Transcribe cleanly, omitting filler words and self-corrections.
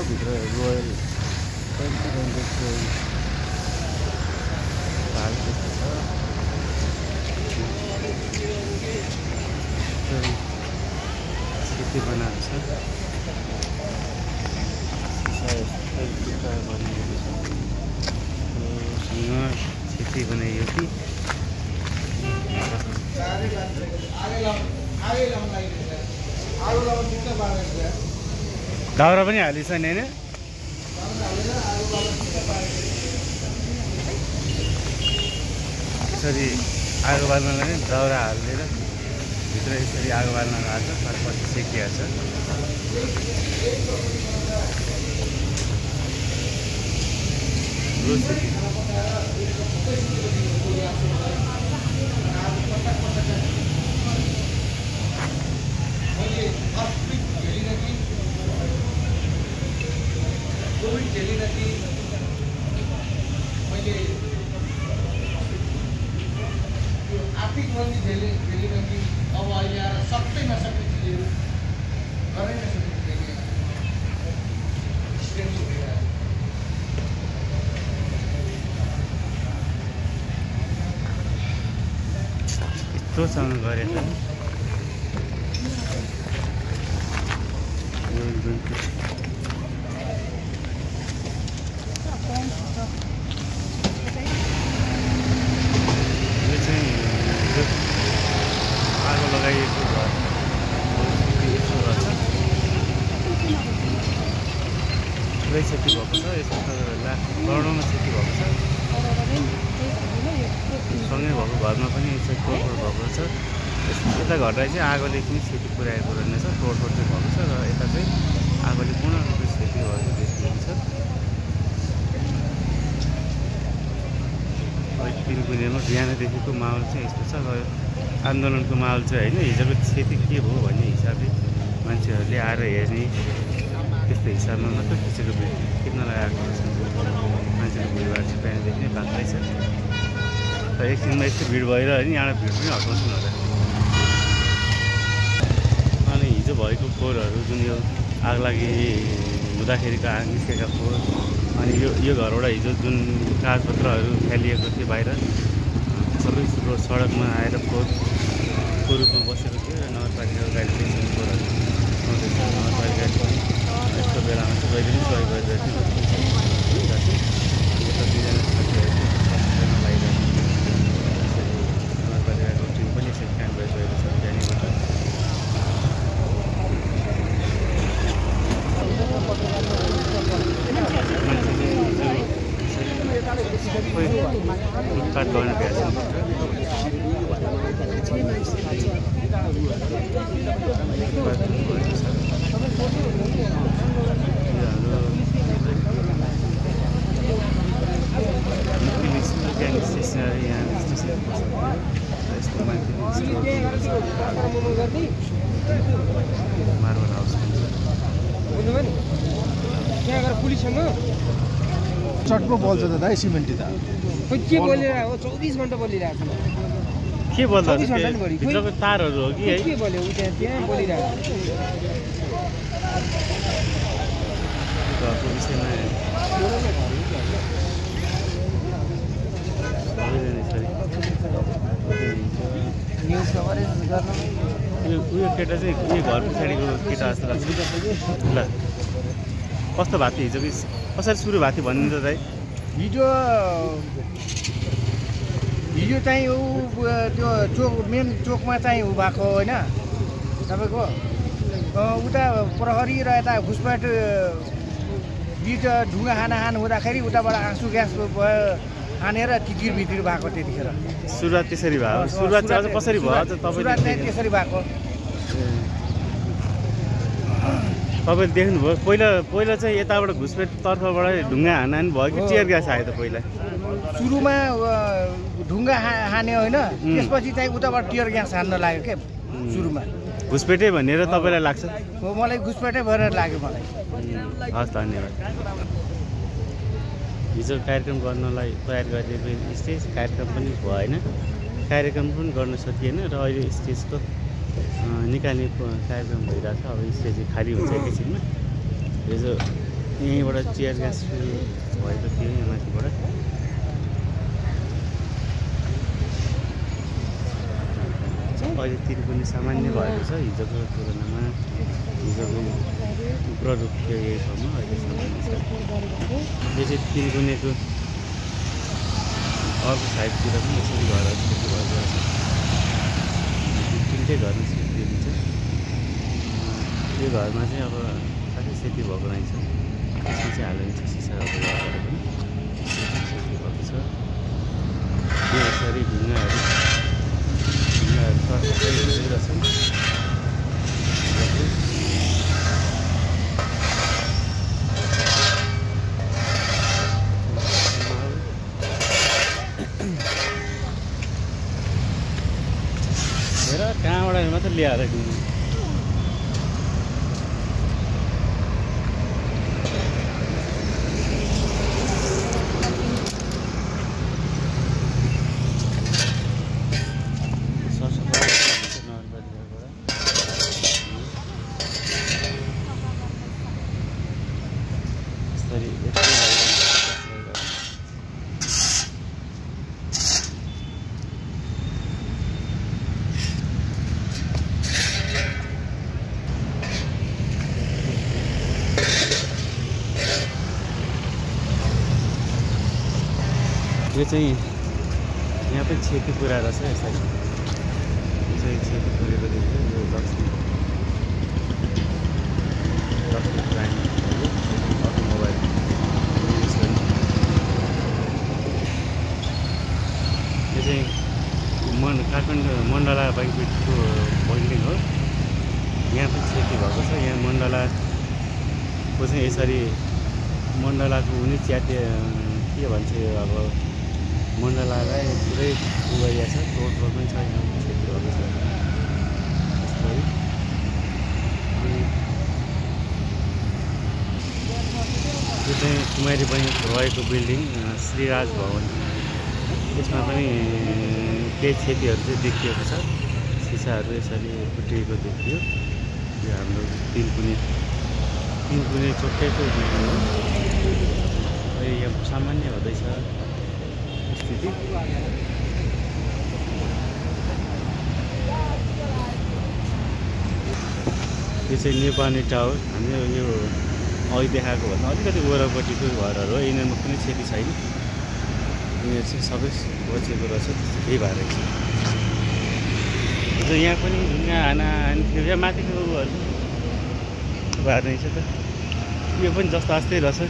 भित्र रोयल खेती बनाएको छ खेती बनाइयो कि दाउरा पनि हालिन्छ नि होइन यसरी आगो बाल्नलाई नै दाउरा हालेर भित्र यसरी आगो बाल्न गएको छ पछि सेकिया छ आर्थिक मन्दी झेले कि अब अहिले आएर सक्दै नसक्ने चिजहरू गरै नसक्ने यस्तोसँग गरेको आगो लगाइएको घर यस्तो गर्छ पुरै क्षति भएको छ यसको करोडौँमा क्षति भएको छ सँगै भएको घरमा पनि चाहिँ तोडफोड भएको छ यता घरलाई चाहिँ आगोले पनि क्षति पुर्याएको रहेछ तोडफोड चाहिँ भएको छ र यता चाहिँ आगोले पूर्ण रूपले क्षति भएको देखिन्छ पिलपुलेमा बिहानदेखिको माहौल चाहिँ यस्तो छ र आन्दोलनको माहौल चाहिँ होइन हिजोको क्षति के भयो भन्ने हिसाबले मान्छेहरूले आएर हेर्ने त्यस्तो हिसाबमा मात्रै खिचेको किन्नलाई आएको रहेछ मान्छेको भिडभाड चाहिँ बिहानदेखि नै बाक्लै छ र एकछिनमा यस्तो भिड भएर होइन यहाँ भिड पनि हटाउँछन् होला अनि हिजो भएको फोहोरहरू जुन यो आगलागी हुँदाखेरिको निस्केका फोहोर अनि यो घरबाट हिजो जुन कागजपत्रहरू फ्यालिएको थियो बाहिर सबै सडकमा आएर फोहोरको रूपमा बसेको थियो र नगरपालिकाको गाडीले फोहोरहरू आउँदैछ नगरपालिकाले पनि यस्तो बेलामा चाहिँ कहिले पनि सहयोग गरिरहेको थियो यता दुईजना साथीहरू सबैजना लगाइरहेको नगरपालिकाको टिम पनि यसरी काम गरिरहेको छ बिहानीबाट लुटपाट गर्न भ्याएको स्टेसनरी यहाँ यस्तो मार्बल हाउस त्यहाँ गएर पुलिससँग चटको बोल्छ त दाइ सिमेन्टी त के बोलिरहेको 24 घण्टा बोलिरहेको छ के बोल्दा भित्रको तारहरू हो कि है के बोल्यो उ त्यहाँ बोलिरहेको घरको विषयमा न्युज कभरेज गर्न उयो केटा चाहिँ उयो घर पछाडिको केटा जस्तो लाग्छ ल कस्तो भएको थियो हिजो कि कसरी सुरु भएको थियो भन्नु त दाइ हिजो चाहिँ त्यो चोक मेन चोकमा चाहिँ उ भएको होइन तपाईँको उता प्रहरी र यता घुसपेट बिच ढुङ्गा हानाहान हुँदाखेरि उताबाट आँसु ग्यास भयो हानेर टिकिर भित्र भएको त्यतिखेर सुरुवात त्यसरी भयो सुरुवात चाहिँ कसरी भयो सुरुवात चाहिँ त्यसरी भएको तपाईँले देख्नुभयो पहिला चाहिँ यताबाट घुसपेट तर्फबाट ढुङ्गा हानाहान भयो कि टियर ग्यास आयो त पहिला सुरुमा ढुङ्गा हान्यो होइन त्यसपछि चाहिँ उताबाट टियर ग्यास हान्न लाग्यो के सुरुमा घुसपेटै भनेर तपाईँलाई लाग्छ हो मलाई घुसपेटै भएर लाग्यो मलाई हस् धन्यवाद हिजो कार्यक्रम गर्नलाई तयार गरिदिएको स्टेज कार्यक्रम पनि भएन कार्यक्रम पनि गर्न सकिएन र अहिले स्टेजको निकाल्ने कार्यक्रम भइरहेछ। अब स्टेज चाहिँ खाली हुन्छ एकैछिनमा। हिजो यहीँबाट चियर ग्यास भएको थियो यहाँ माथिबाट। अहिले तिर पनि सामान्य भएको छ हिजोको तुलनामा। हिजोको उग्र रूप थियो यही ठाउँमा, अहिले सामान्य छ। यो चाहिँ तिनकुनेको अर्को साइडतिर पनि यसरी घरहरू खेती भइरहेको छ। तिनटै घरमा सेती हुन्छ। यो घरमा चाहिँ अब साथै सेती भएको रहेछ। यसमा चाहिँ हालिन्छ सिसाहरू पनि सेती भएको छ। यो यसरी ढुङ्गाहरू सबै हुँदैरहेछन्। हेर कहाँबाट मात्रै ल्याएर ढुङ्गा यो चाहिँ यहाँ पनि क्षति पुऱ्याएर छ। यसरी यो चाहिँ क्षति पुरेको देख्छ। यो लक्ष्मी प्राइम अटोमोबाइल यो चाहिँ काठमाडौँ मण्डला बैङ्कको बिल्डिङ हो। यहाँ पनि क्षति भएको छ। यहाँ मण्डलाको चाहिँ यसरी मण्डलाको हुने च्याते के भन्छ अब मण्डलालाई पुरै उगाइएको छ। तोडफोड पनि छ। यहाँ क्षति भएको छ। यसरी यो चाहिँ कुमारी बहिनी रहेको बिल्डिङ श्रीराज भवन। यसमा पनि केही क्षतिहरू चाहिँ देखिएको छ। सिसाहरू यसरी फुटेको देखियो। यो हाम्रो तिनकुने चोकैको बिल्डिङ हो। अहिले यहाँ सामान्य हुँदैछ स्थिति। यो चाहिँ नेपाली टावर। हामीले यो अघि देखाएको भन्दा अलिकति वरपट्टिको घरहरू हो। यिनीहरूमा कुनै क्षति छैन। यिनीहरू चाहिँ सबै बचेको रहेछ। त्यही भएर यहाँ पनि ढुङ्गा हानी थियो। यहाँ माथिको उयोहरू भएर रहेछ त। यो पनि जस्तो आस्तै रहेछ।